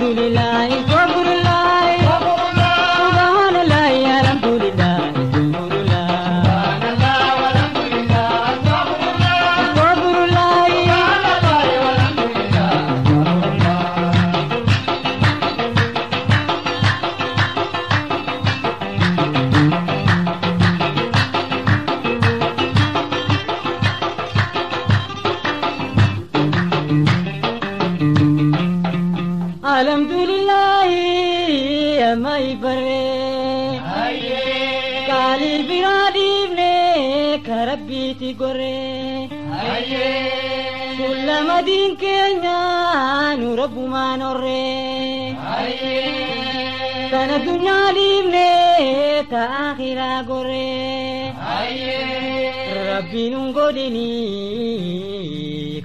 Alhamdulillah, Astaghfirullah, Subhanallah, Alhamdulillah, Astaghfirullah, Subhanallah, walhamdulillah, Astaghfirullah. Subhanallah, walhamdulillah, astaghfirullah. Alhamdulillah, amai bare. Hayyee, Qaalii biraa dhiifne karabbiitti gorre. Hayyee, Fuula diin keenya nu rabbumaan horre. Hayyee, Kan addunyaa dhiifne ta akhiraa gorre. Hayyee. Rabbiin nun godhini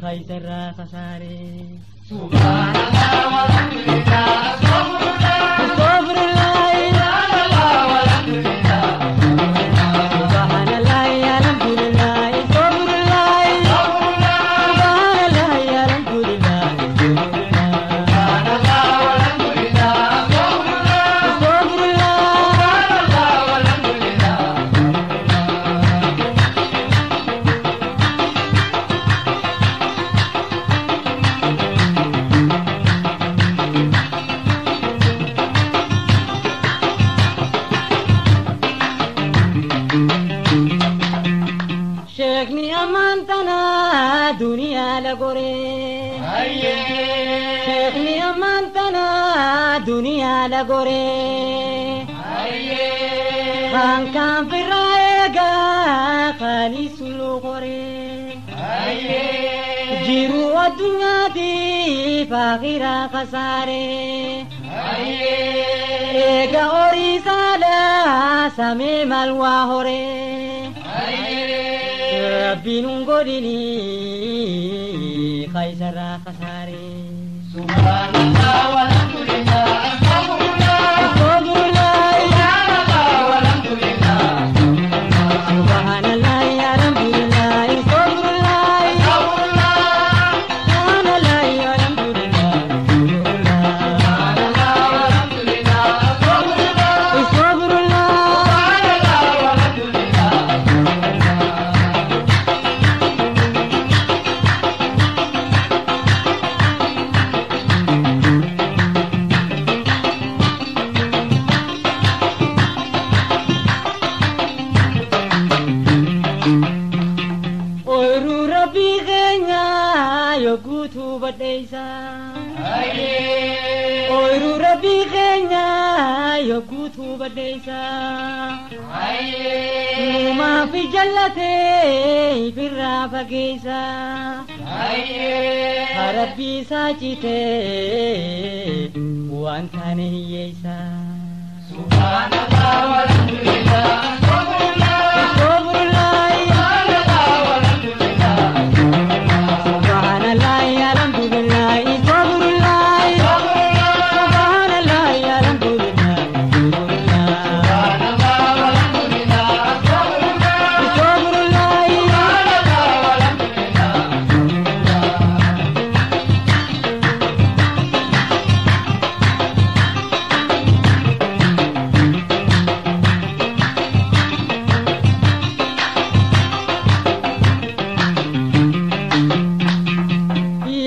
kaysarraa kasaare. Subhanallah, walhamdulillah, astaghfirullah. Astaghfirullah, Subhanallah, walhamdulillah, Subhanallah, alhamdulillah, astaghfirullah. astaghfirullah. Subhanallah, alhamdulillah, astaghfirullah. Subhanallah, walhamdulillah, astaghfirullah. Astaghfirullah. Subhanallah, walhamdulillah, astaghfirullah. Sheekni amantana duniyaa la gore. Hayyee, Sheekni amantana duniyaa la gore. Hayyee, Kan kan firraa eegaa qaalii suluu gore. Hayyee, Jiruu addunyaatiif akhiraa kasaare. Hayyee, Eega horii saalaa samee maal waa horee. Hayyee. Rabbiin nun godhini kaysarraa kasaare. Subhanallah, walhamdulillah, astaghfirullah. Astaghfirullah, Subhanallah, walhamdulillah, Subhanallah, alhamdulillah, astaghfirullah. astaghfirullah. Subhanallah, alhamdulillah, astaghfirullah. Subhanallah, walhamdulillah, astaghfirullah. Astaghfirullah. Subhanallah, walhamdulillah, astaghfirullah. Ooyiruu rabbii keenyaa yoo guutuu badheessa. Hayyee, Ooyiruu rabbii keenyaa yoo guutuu badheessa. Hayyee, Uumaaf jallatee ifirraa fageessa. Hayyee, Rabbii isaa citee waan taane hiyyeessa. Subhanallah, walhamdulillah, astaghfirullah. Astaghfirullah, Subhanallah, walhamdulillah, astaghfirullah. Subhanallah, alhamdulillah, astaghfirullah. Astaghfirullah. Subhanallah, alhamdulillah, astaghfirullah. Subhanallah, walhamdulillah, astaghfirullah. Astaghfirullah. Subhanallah, walhamdulillah, astaghfirullah.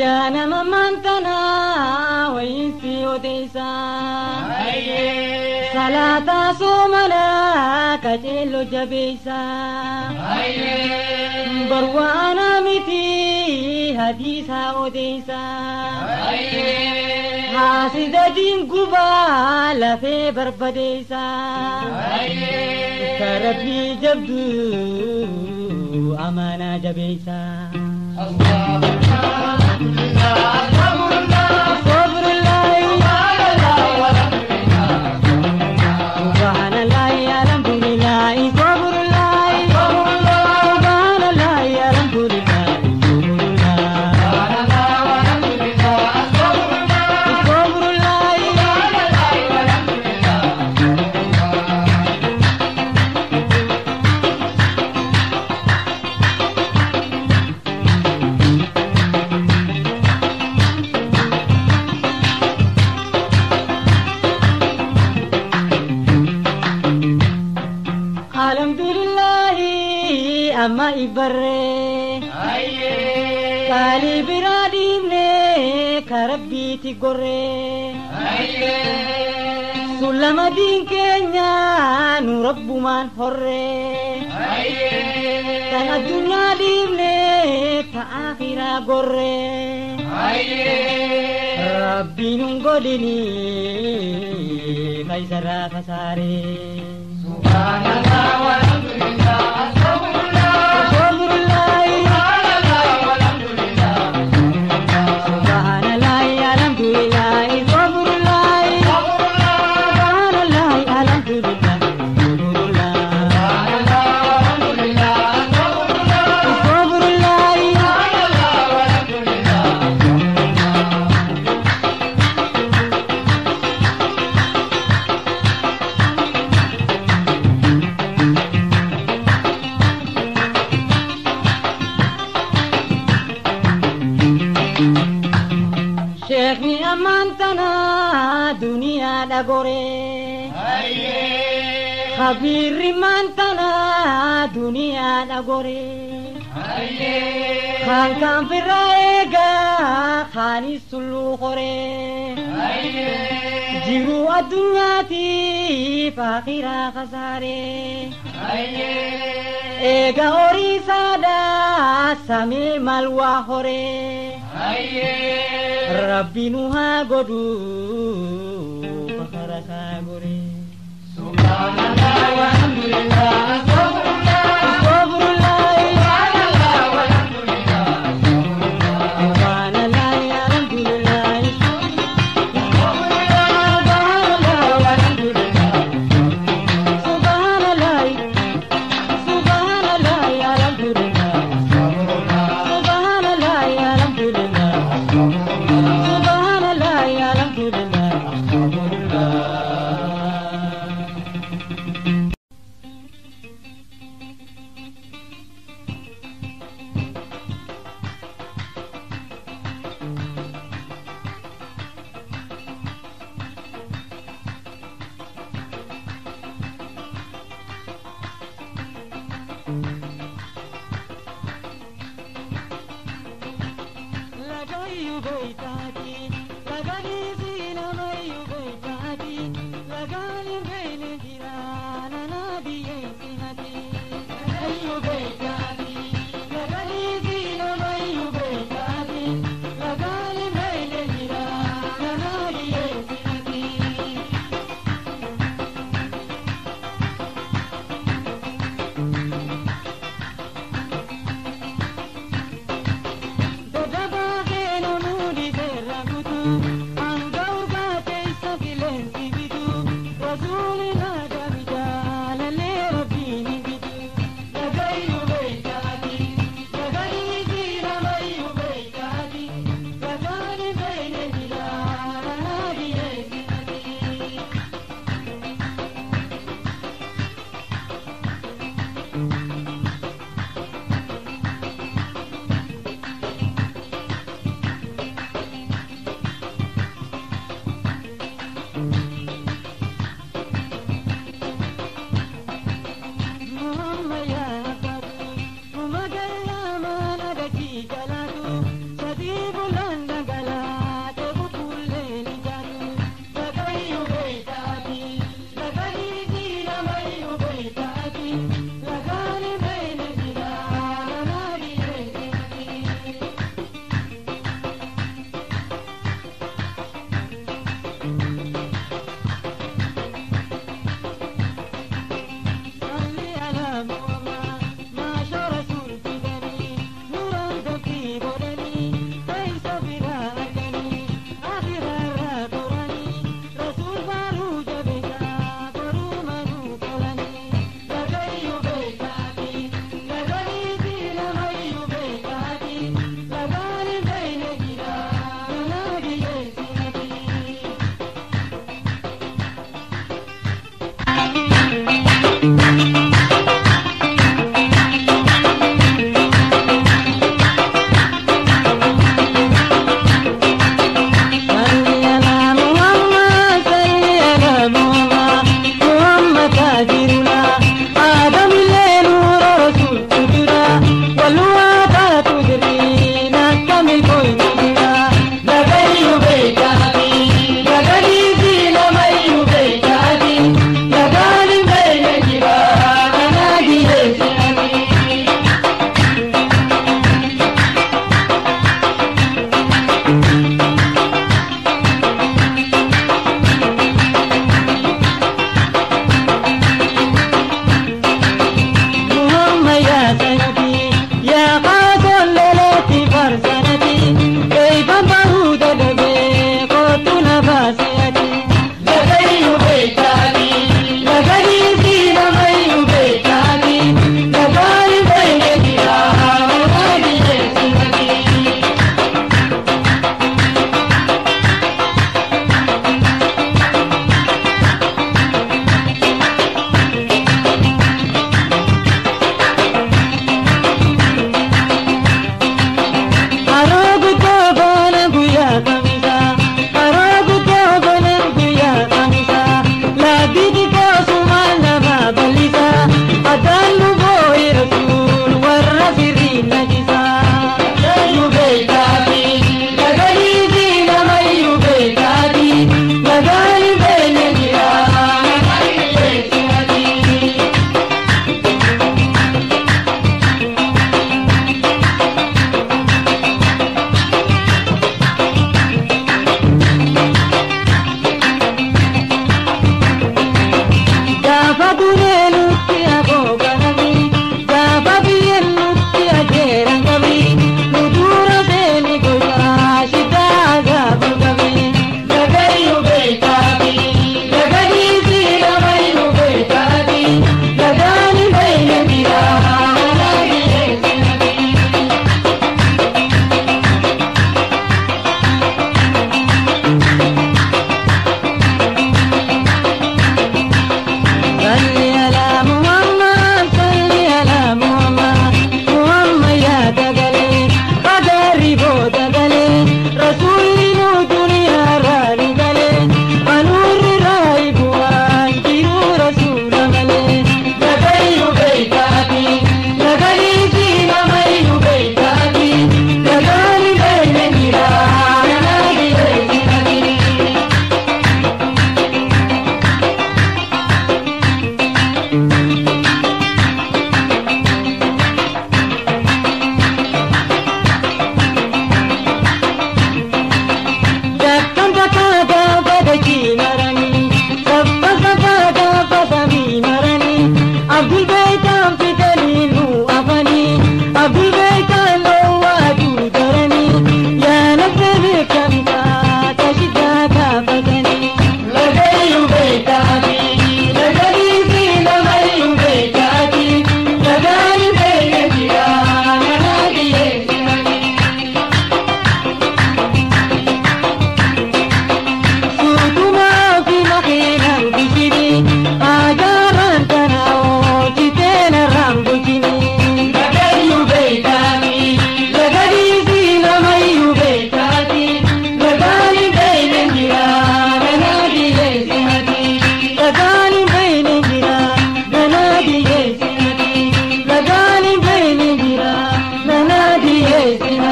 Yaa nama mantanaa wayiinsi odeessa. Hayyee, Salaataa soomanaa qajeello jabeessa. Hayyee, Barwaana miti hadiisa odeessa. Hayyee, Haasida diingubaa lafee barbadeessa. Hayyee. Karabbii jabduu amaanaa jabeessa. Astaghfirullah, alhamdulillah, astaghfirullah. Astaghfirullah, Subhanallah, walhamdulillah, Subhanallah, alhamdulillah, astaghfirullah. astaghfirullah. Subhanallah, alhamdulillah, astaghfirullah. Subhanallah, walhamdulillah, astaghfirullah. Astaghfirullah. Subhanallah, walhamdulillah, astaghfirullah. Amma ibarree qaalii biraa dhiibnee karabbiiti gorree sun lama diin keenya nu rabbumaan horree tan addunyaa dhiibnee ta akhiraa gorree rabbiin hun godhini kaysarraa kasaaree. Subhanallah walhamdulillah astaghfirullah. Astaghfirullah. Subhanallah walhamdulillah. Subhanallah alhamdulillah astaghfirullah. Astaghfirullah. Subhanallah alhamdulillah astaghfirullah. Subhanallah walhamdulillah astaghfirullah. Astaghfirullah. Subhanallah walhamdulillah astaghfirullah. Sheekhni ammaan tana duniyaa dhagoree. Khabiirri maan tana duniyaa dhagoree. Kaan kaan firraa eegaa kaanis tulluu horee. Jiruu addunyaatiif akhiraa kasaaree. Eega horii saadhaa samee maal waa horee. Rabbi nu haa godhu fakara isaa goree. Subhanallah walhamdulillah astaghfirullah. Astaghfirullah. Subhanallah walhamdulillah astaghfirullah. Subhanallah alhamdulillah. Astaghfirullah. Subhanallah alhamdulillah. Subhanallah. Subhanallah alhamdulillah. Astaghfirullah. Subhanallah alhamdulillah. Astaghfirullah. Subhanallah alhamdulillah. Astaghfirullah. Lagayyu beeytaati, laganiisi namayyu beeytaati, lagaan hin beeyne jira nana biyyeessi hati. Lagayyu beeytaati, laganiisi namayyu beeytaati, lagaan hin beeyne jira nana biyyeessi hati.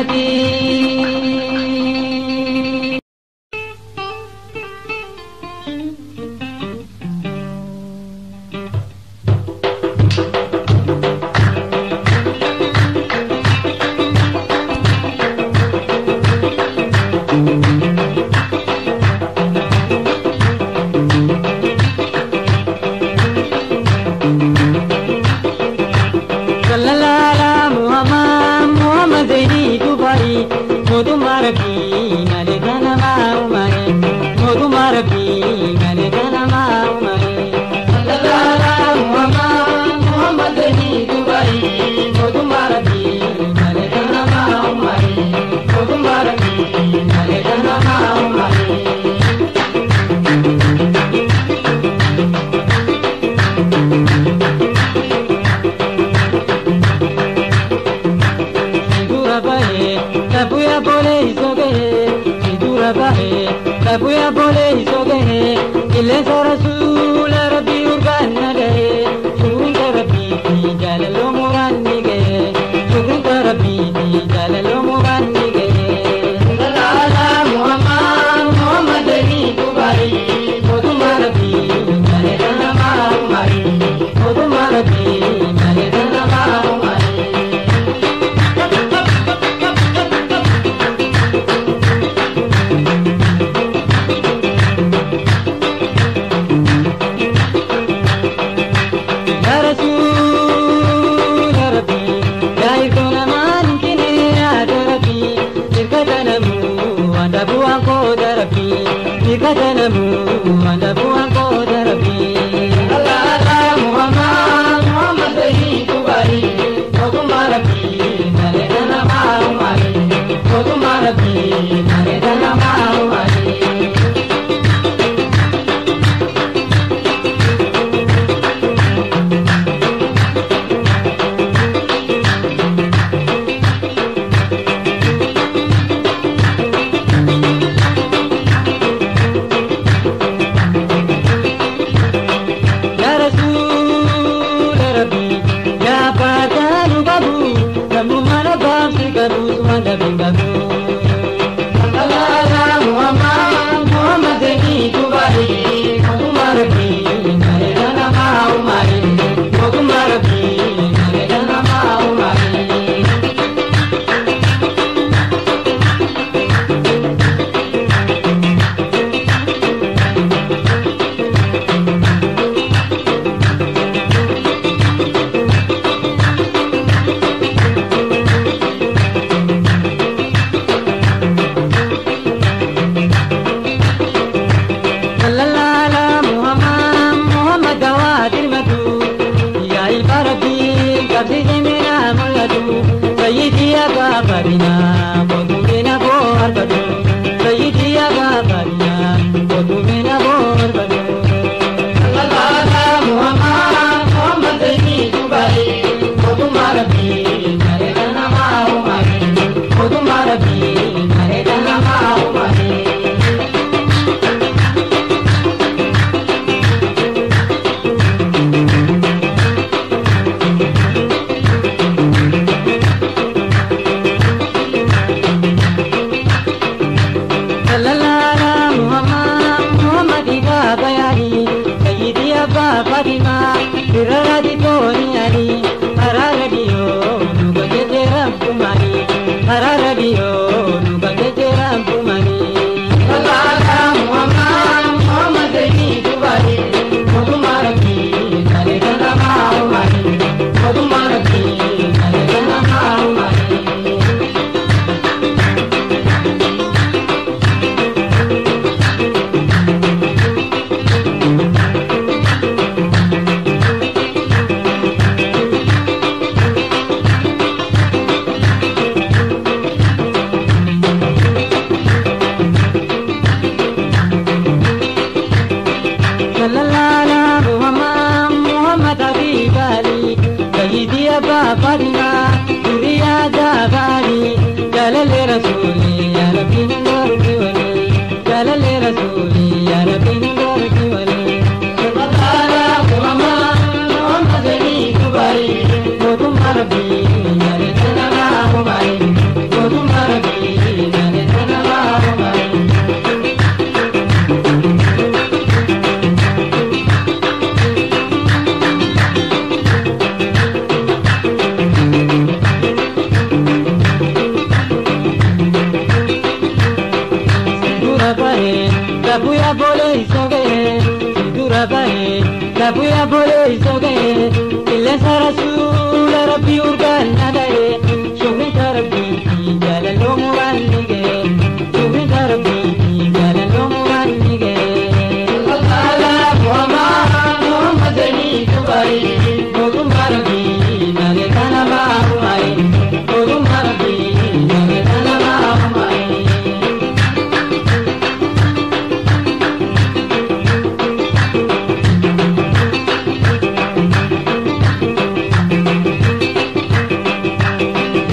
Muhammadi. Sabuya bole isoge Qilleensa rasuula rabbii urgaan na dha'e Shukriin rabbii jaalaloo muraan ni ga'e Shukriin rabbii jaalaloo muraan ni ga'e Sallallahu Muhammad Muhammadani Dubai Mootummaa rabbii nage kana maamumai Mootummaa rabbii nage kana maamumai.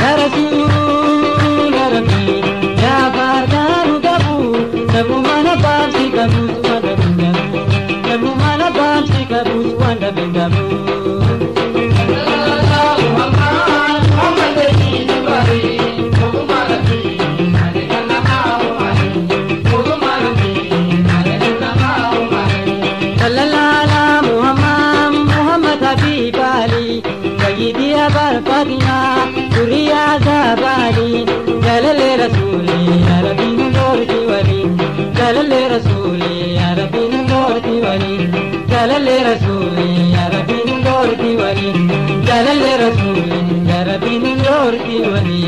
Ya Rasuul Rabbi ya Fardaanu qabu sabumana baamsi qabus waan dhabin qabu sabumana baamsi qabus waan dhabin qabu. Sallallahu Muhammad Muhammad Habib Ali Sayyidi Abar Fatima Duriya Zabali Jalale Rasuli Ya Rabbi Nurti Wali Jalale Rasuli Ya Rabbi Nurti Wali Jalale Rasuli Ya Rabbi Nurti Wali Jalale Rasuli Ya Rabbi Nurti Wali.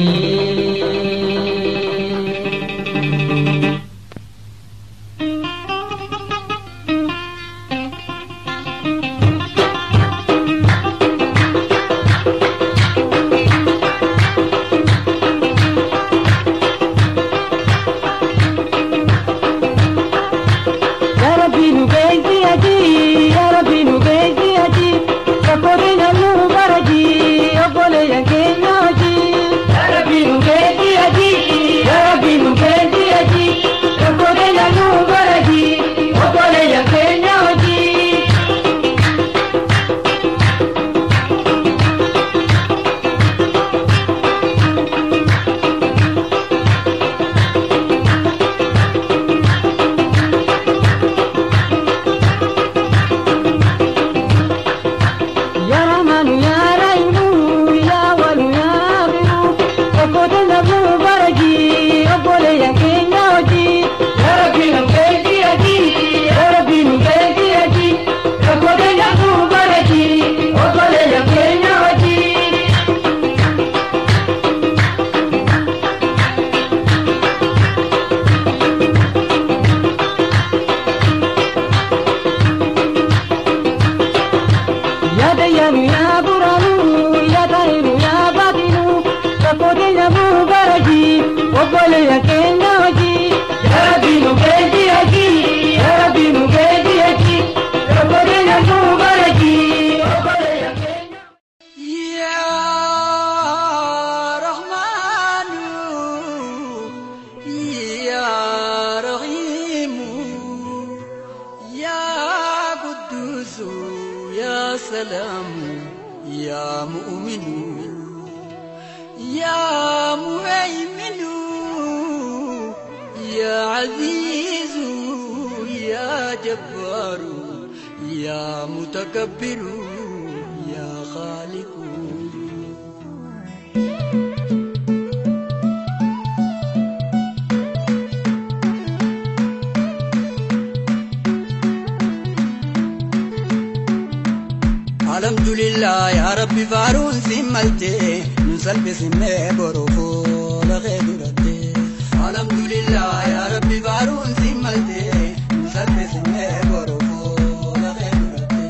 Ya Rabbi nu geessi aji, Ya Rabbi nu geessi aji, kakkoteen nu baraji, obboleeyyan keenya hojii. Ya Rabbi nu geessi aji, Ya Rabbi nu geessi aji, kakkoteen nu baraji, obboleeyyan keenya hojii. Ya Rahmanu ya Rahimu ya Awalu ya Akhiru kakkoteen nu baraji obboleeyyan keenya hojii. Ya Rabbi nu geessi aji, Ya Rabbi nu geessi aji, kakkoteen nu baraji obboleeyyan keenya hojii. Ya Dayyanu ya Buranu ya Tahiru ya Batinu kakkoteen nu baraji obboleeyyan keenya hojii. Ya Rabbi nu geessi aji, Ya Rabbi nu geessi aji, kakkoteen nu baraji obboleeyyan keenya. يا رحمن يا رحيم يا قدوس يا سلام يا مؤمن يا مهيمن يا عزيز يا جبار يا متكبر يا خالق. الحمد لله يا ربي فارون سملتي نسلب سمي بروفو لغيرتي. الحمد لله يا ربي فارون سملتي نسلب سمي بروفو لغيرتي.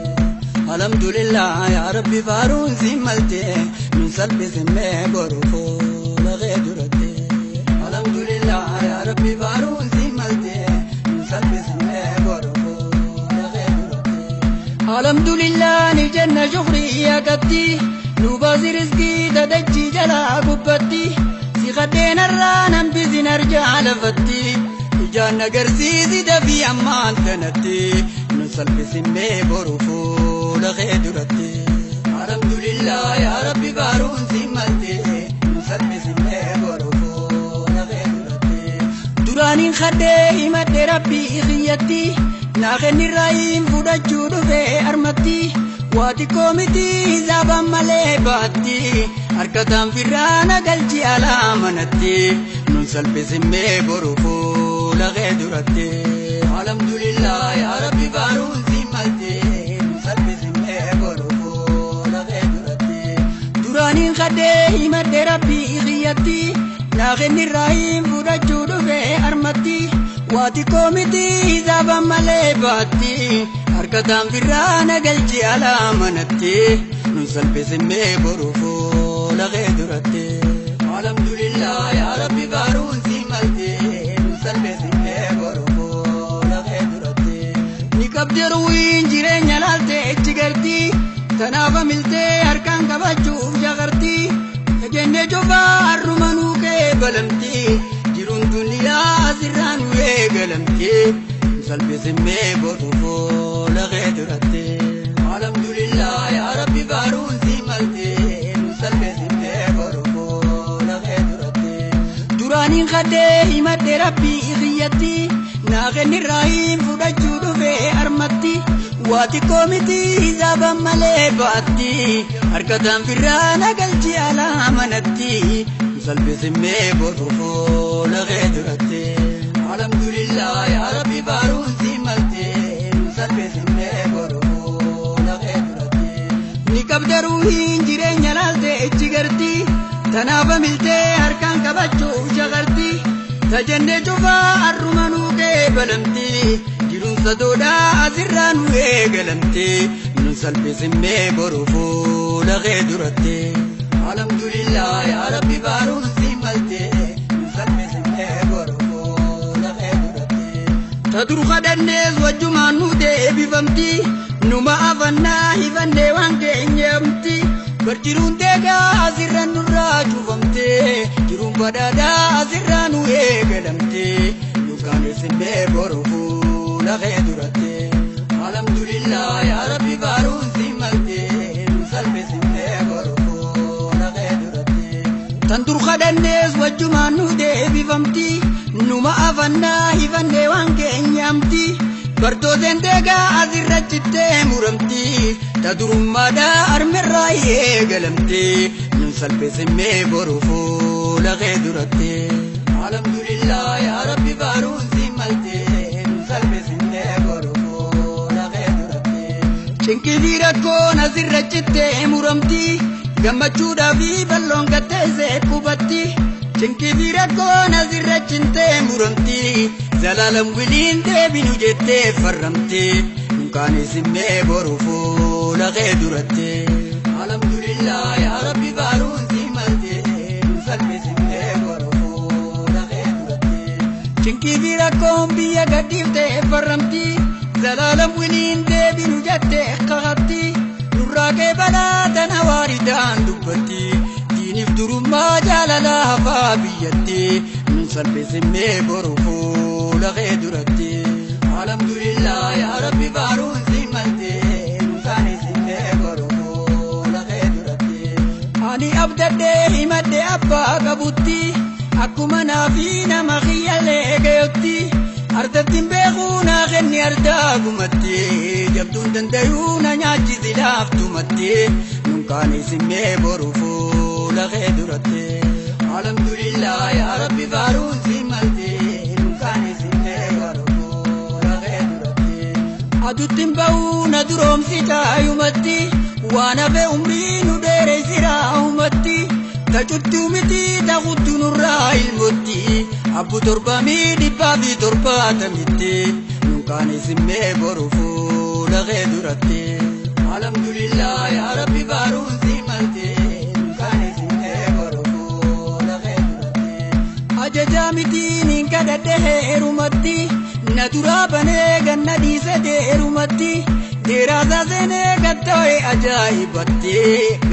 الحمد لله يا ربي فارون سملتي نسلب سمي بروفو لغيرتي. الحمد لله يا ربي فارون سملتي نسلب سمي بروفو لغيرتي. الحمد لله نجنة شغري يا قدي نوبازي رزقي تدجي جلا قبتي سيغدين الرانم بزي نرجع لفتي جانا قرسيزي دفي أمان تنتي نسلب سمي بروفو لغيدرتي. الحمد لله يا ربي بارون سمتي نسلب سمي بروفو لغيدرتي. درانين خدي مد ربي خيتي ناخني الرايم فودachuu dhufe armatti waati koomiti hisaabaan malee baatti harkataan firraana galchi alaa manatti nun salphisimmee boru fuula kee duratti. Alhamdulillah yaa rabbi baaruun si malte nun salphisimmee. Duraaniin kadhee himadhe rabbii xiyyatti naaqinni raayiin fudhachuu dhufe armatti waati koomiti hisaaba malee baatti harkataan firraa na galchi alaa manatti nun salphisimee boru fuula kee duratti. Alhamdulillah yaa rabbi baaruun si malte nun salphisimee boru fuula kee duratti. Ni qabdee ruwiin jireenya laaltee ichi galti tanaaf amiltee harkaan qabachuuf jagarti jennee cufaa harrumanuu kee balamti jiruun duniyaa asirraa nu eegalamti salphisimee boru fuula kee duratti. Alhamdulillah yaa rabbi baaruun si malte nu salphisimee boru fuula kee duratti. Duraaniin kadhee himadhe rabbii xiyyatti naaqinni raayiin fudhachuu dhufe armatti waati koomiti hisaaba malee baatti harkataan firraa na galchi alaa manatti salphisimee boru fuula kee duratti. Alhamdulillah yaa rabbi baaruun si malte nu salphisimee boru fuula kee duratti. Ni qabda ruuhiin jireenya laaltee ichi garti tanaaf amiltee harkaan qabachuuf shagarti tajannee cufaa harrumanuu kee balamti jiruun sadoodhaa asirraa nu eegalamti nun salphisimee boru fuula kee duratti. Alhamdulillah yaa rabbi baaruun si malte nun salphisimee boru fuula kee duratti. Ta dur kadhannees wajjumaan nu deebifamti numa afannaa hifannee waan keenyamti. Barjiruun deegaa asirra nurraa cufamte jiruun badhaadhaa asirraa nu eegalamte nuukaanesimee boru fuula kee duratti. Alhamdulillah yaa rabbi baaruun si malte nu salphisimee boru fuula kee duratti. Tan dur kadhannees wajjumaan nu deebifamti numa afannaa hifannee waan keenyamti. Bartooteen deegaa asirra cittee muramti ta durummaadhaa armirraa eegalamti nun salphisimee boru fuula kee duratti. Alhamdulillah yaa rabbi baaruun si malte nun salphisimee boru fuula kee duratti. Cinqii fi rakkoon asirra cittee muramti gammachuudhaa fi bal'oon gatteessee qubatti. Cinqii fi rakkoon asirra cittee muramti zalaalam wiliin deebinu jettee farramti nuukaanesimee boru fuula kee duratti. Alhamdulillah yaa rabbi baaruun si malte nu salphisimee boru fuula kee duratti. Cinqii fi rakkoon biyya gadhiiftee farramti zalaalam wiliin deebinu jettee kakatti nurraa kee balaa tana waaridaan dubbatti. Diiniif durummaa jaalala hafaa biyyatti nun salphisimee boru fuula kee duratti. Alhamdulillah yaa rabbi baaruun si malte nu saanesimee boru fuula kee duratti. Ani abdadhee himadhe abbaa qabutti akkuma naafi nama kiyyaalee gayotti ardattiin beekuu naa kenni ardaa gumatti jabduun dandayuu na nyaachisi laaftumatti nuukaanesimee boru fuula kee duratti. Alhamdulillah yaa rabbi baaruun si malte nuukaanesimee boru fuula kee duratti. Aduttiin ba'uu na duroomsi caayumatti waan hafe umrii nu dheereessiraa umatti tacuttuu miti taquttu nurraa ilmotti abbu 770 nuukaanesimee boru fuula kee duratti. Alhamdulillah yaa rabbi baaruun si malte nuukaanesimee boru fuula kee duratti. Ajajaa mitiin hin kadhadhe heerumatti na duraa banee ganna dhiise deerumatti dheeraasaa seenee gatta'e ajaa'ibatti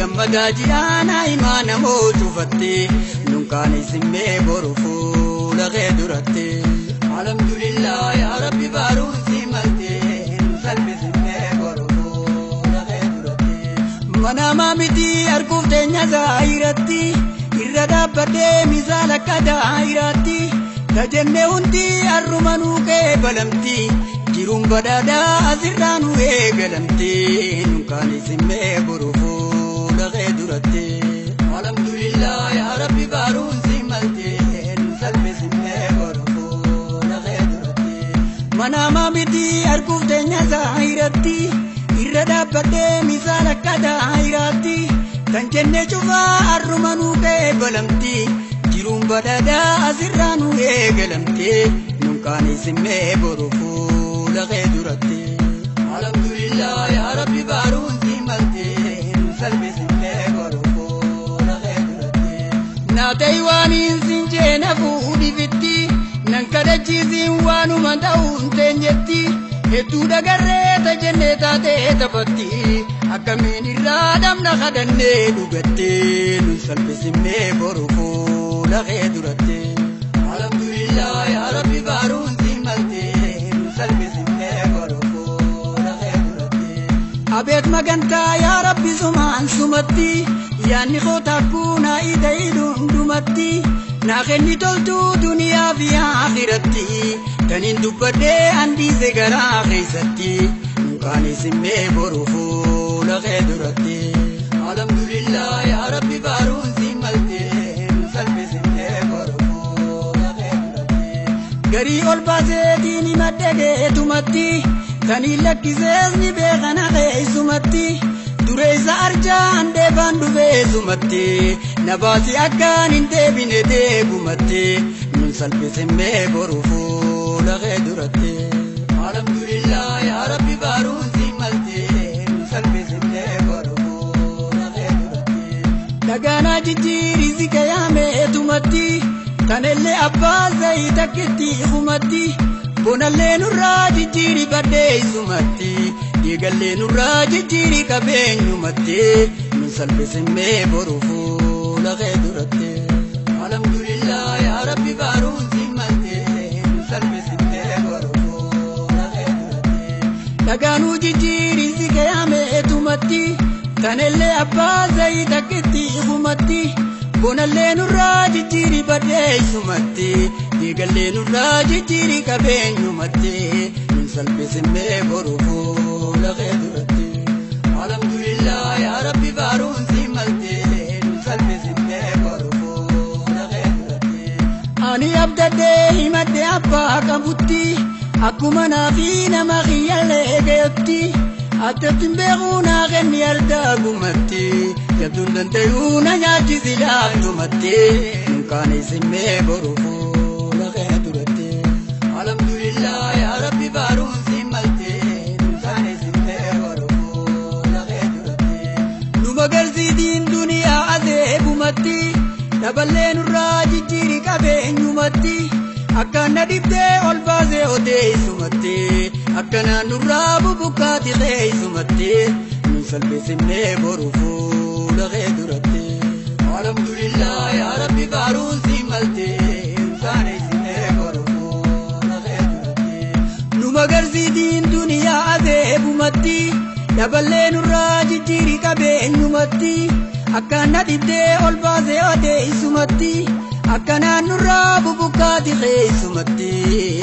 gammadaa ji'aanaa himaa namoo cufatti nuukaanesimee boru fuula kee duratti. Alhamdulillah yaa rabbi baaruun si malte nu salphisimee boru fuula kee duratti. Manamaa miti arguuf teenya zaayiratti irra dhaabbadhee misaala akka daayiraatti tajennee hundi harrumanuu kee balamti jiruun badhaadhaa asirraa nu eegalamti nuukaanesimee boru fuula kee duratti. Alhamdulillah yaa rabbi baaruun si malte nu salphisimee boru fuula kee duratti. Manamaa miti arguuf teenya zaayiratti irra dhaabbadhee misaala akka daayiraatti Tan jenne cufaa harruma nuu qeebalamti jiruun badhaadhaa asirraa nu eegalamte nun qaanessimmee boru fuula kee duratti. Alhamdulillah yaa Rabbi baaruun si malte nun salphisimmee boru fuula kee duratti. Naa ta'ii waan hin sinjeena fuudhifitti nan kadhachiisiin waanuma ta'uun teenyetti. Hedduu dhagarree tajennee taatee taphatti akkamiin irraa dhabna kadhannee dhugattee nun salphisimmee boru fuula kee duratti. Alhamdulillah yaa Rabbi baaruun si malte nun salphisimmee boru fuula kee duratti. Abeet magantaa yaa Rabbi sumaan sumatti yaanni koo taakkuu naa ida'ii dhundhumatti. Naa kenni toltuu duniyaa fi akhiratti taniin dubbadhee andiise garaa keessatti nun qaanessimmee boru fuula kee duratti. Alhamdulillah yaa Rabbi baaruun si malte nun salphisimmee boru fuula kee duratti. Garii ol baaseetiin himadhe geetumatti taniin lakkisees ni beekana keessumatti. Dureessa arjaan deebaan dhufeessumatti na baasi akkaan hin deebine deebumatti nun salphisimmee boru fuula kee duratti. Alhamdulillah yaa Rabbi baaruun si malte nun salphisimmee boru fuula kee duratti. Dhagaanaa jijjiirri si kayaameetumatti tanellee abbaa zayii takkitti humatti bonallee nurraa jijjiirri baddeessumatti. Diigallee nurraa jijjiirri qabeenyumatti nun salphisimmee boru fuula kee duratti. Alhamdulillah yaa Rabbi baaruun si malte nun salphisimmee boru fuula kee duratti. Dhagaanuu jijjiirri si kayaameetumatti tanellee abbaa zayii takkitti humatti bonallee nurraa jijjiirri baddeessumatti diigallee nurraa jijjiirri qabeenyumatti nun salphisimmee boru fuula kee duratti. Alhamdulillah yaa Rabbi baaruun si malte nun salphisimmee boru fuula kee duratti. Ani abdadhee himadhe abbaa qabutti akkuma naa fi nama kiyyallee ga'etti addatti hin beekuu naa kenni ardaa gumatti jabduun danda'uu na nyaachisi laaftumatti nun qaanessimmee boru fuula kee duratti. Alhamdulillah yaa Rabbi baaruun si malte nun qaanessimmee boru fuula kee duratti. Nu magarsiitiin duniyaa azeebumatti daballee nurraa jijjiirri qabeenyumatti akkaan na dhibdee ol baasee odeessumatti akkanaan nurraa bubukkaati qeessumatti nun salphisimmee boru fuula kee duratti. Alhamdulillah yaa Rabbi baaruun si malte nun qaanessimmee boru fuula kee duratti. Nu magarsiitiin duniyaa azeebumatti daballee nurraa jijjiirri qabeenyumatti akkaan na dhibdee ol baasee odeessumatti akkanaan nurraa bubukkaati qeessumatti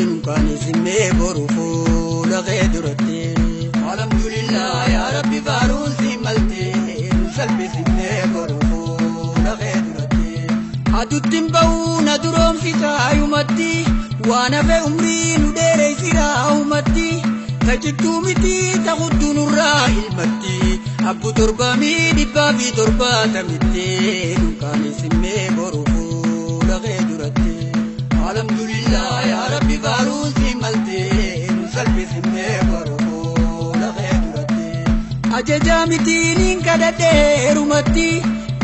nun qaanessimmee boru fuula kee duratti. Alhamdulillah yaa Rabbi baaruun si malte nun salphisimmee boru fuula kee duratti. Aduutti hin ba'uu na duroomsi caayumatti waan hafe umrii nu dheereysi raahumatti tajittuu miti ta'uttu nurraa ilmatti abbu torbamii dhibbaa fi torbaatamitti nun qaanessimmee boru fuula kee duratti. Alhamdulillah yaa Rabbi baaruun si malte nun salphisimmee boru fuula kee duratti. Ajajaa mitiin hin kadhadheerumatti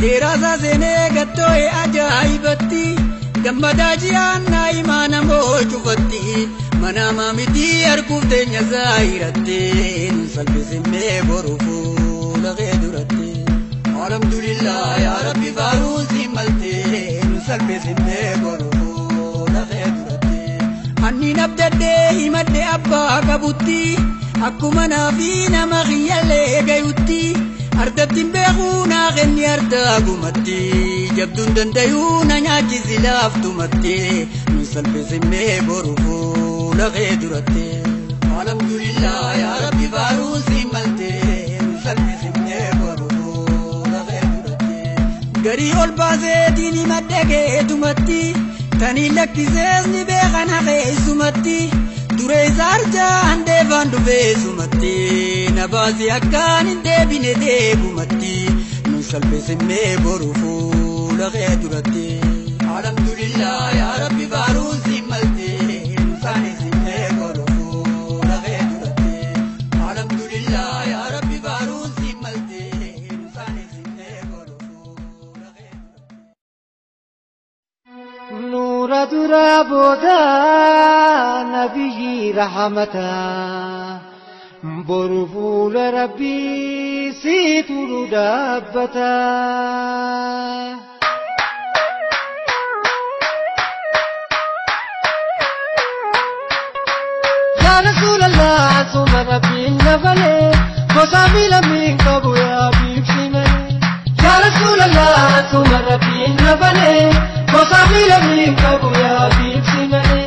dheeraasaa seenee gattoo'e ajaa'ibatti gammadaa ji'aan naa himaa namoo cufatti mana miti arguuf teenya zaayiratti nun salphisimmee boru fuula kee duratti. Alhamdulillah yaa Rabbi baaruun si malte nun salphisimmee boru fuula kee duratti. Anni abdadhee himadhe abbaa qabutti akkuma naa fi nama kiyyallee gayutti ardatti hin beekuu naa kenni ardaa gumatti jabduun danda'uu na nyaachisi laaftumatti nun salphisimmee boru fuula kee duratti. Alhamdulillah yaa Rabbi baaruun si malte nun salphisimmee boru fuula kee duratti. Garii ol baaseetiin himadhe geetumatti tanii lakkisees ni beekana keessumatti Dureessa arjaan deebaan dhufeessumatti na baasii akkaan hin deebine deebumatti nun Salphisimee boru fuula kee duratti. Alhamdulillah yaa Rabbi baaruun si maltee nu saanesimee boru fuula kee duratti. Alhamdulillah yaa Rabbi baaruun si maltee nu saanesimee boru fuula kee duratti. Nuura dura booda nabiyyi rahmataa boru fuula Rabbii siitu nu dhaabbata. Yaa Rasuulallah suma Rabbiin na malee gosa miila qabu yaa biifsi malee. Yaa Rasuulallah suma Rabbiin na malee gosa miila qabu yaa biifsi malee.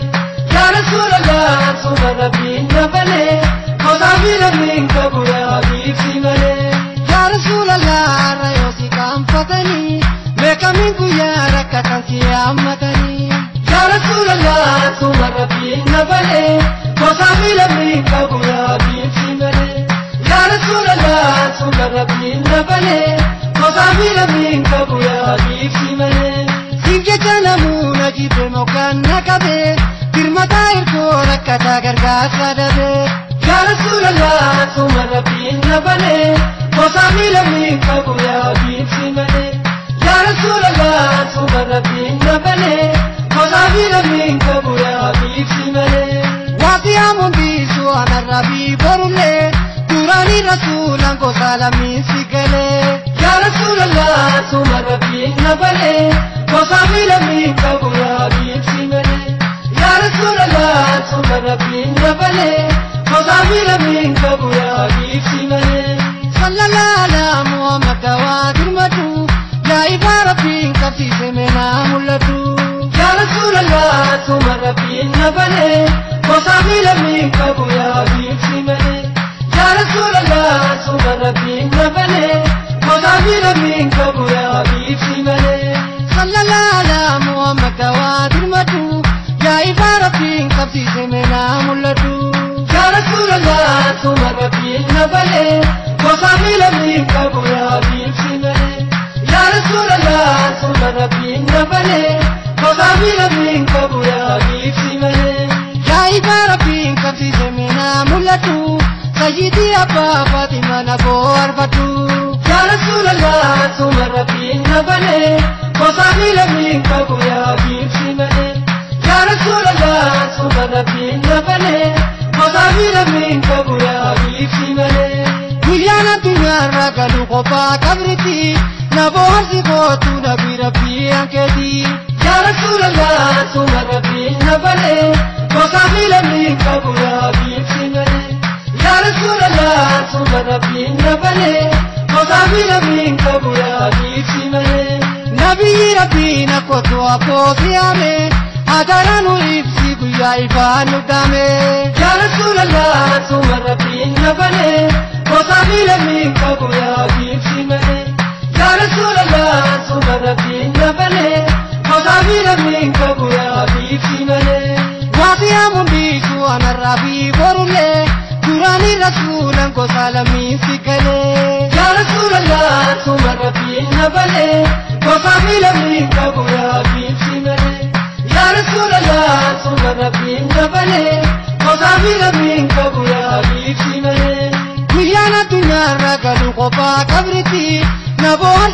Yaa Rasuulallah suma Rabbiin na malee gosa miila qabu yaa biifsi malee. Yaa Rasuulallah raayoo si kaanfatanii beekamiin guyyaa rakkatan si hammatanii. Yaa Rasuulallah suma Rabbiin na malee gosa miila qabu yaa biifsi malee. Yaa Rasuulallah suma Rabbiin na malee gosa miila qabu yaa biifsi malee. Siif jecha namuuna jibbe mokaan na qabee firmataa ergoo rakkataa gargaarsa dhabee. Yaa Rasuulallah suma Rabbiin na malee gosa miila qabu yaa biifsi malee. Yaa Rasuulallah suma Rabbiin na malee gosa miila qabu yaa biifsi malee. Waasiyaamuun biisu anarraa fi borullee duraanii rasuulaan gosa lammiin si galee. Yaa Rasuulallah suma Rabbiin na malee gosa miila qabu yaa biifsi malee. Yaa Rasuulallah suma Rabbiin na malee gosa miila qabu yaa biifsi malee. Sallallahu alaa Muhammad dawaa dirmatu yaa ifaa Rabbiin qabsiise meenaa mul'atu. Yaa Rasuulallah suma Rabbiin na malee gosa miila qabu yaa biifsi malee. Yaa Rasuulallah suma Rabbiin na malee gosa miila qabu yaa biifsi malee. Sallallahu alaa Muhammad dawaa dirmatu yaa ifaa Rabbiin qabsiise meenaa mul'atu. Yaa Rasuulallah suma Rabbiin na malee gosa miila qabu yaa biifsi malee. Yaa Rasuulallah suma Rabbiin na malee gosa miila qabu yaa biifsi malee. Yaa ifaa Rabbiin qabsiise meenaa mul'atu sayyidii abbaa Faatima na boorfatu. Yaa Rasuulallah suma Rabbiin na malee gosa miila qabu yaa biifsi malee. Yaa Rasuulallah suma Rabbiin na malee gosa miila qabu yaa biifsi malee. Guyyaan addunyaarra galu qophaa qabritti na bohaarsi kootu nabi Rabbii hankeeti. Yaa Rasuulallah suma Rabbiin na malee gosa miila qabu yaa biifsi malee. Yaa Rasuulallah suma Rabbiin na malee gosa miila qabu yaa biifsi malee. Nabiyyi Rabbiin akkootu abboo siyaame hadaraa nu ibsi guyyaa ifaan nu dhaame. Yaa Rasuulallah suma Rabbiin na malee gosa miila qabu yaa biifsi malee. Yaa Rasuulallah suma Rabbiin na malee gosa miila qabu yaa biifsi malee. Waasiyaamuun biisu anarraa fi borullee duraanii rasuulaan gosa lammiin si galee. Yaa Rasuulallah suma Rabbiin na malee gosa miila qabu yaa biifsi malee. Yaa Rasuulallah suma Rabbiin na malee gosa miila qabu yaa biifsi malee. Guyyaan addunyaarra galu qophaa qabritti na bohaarsi.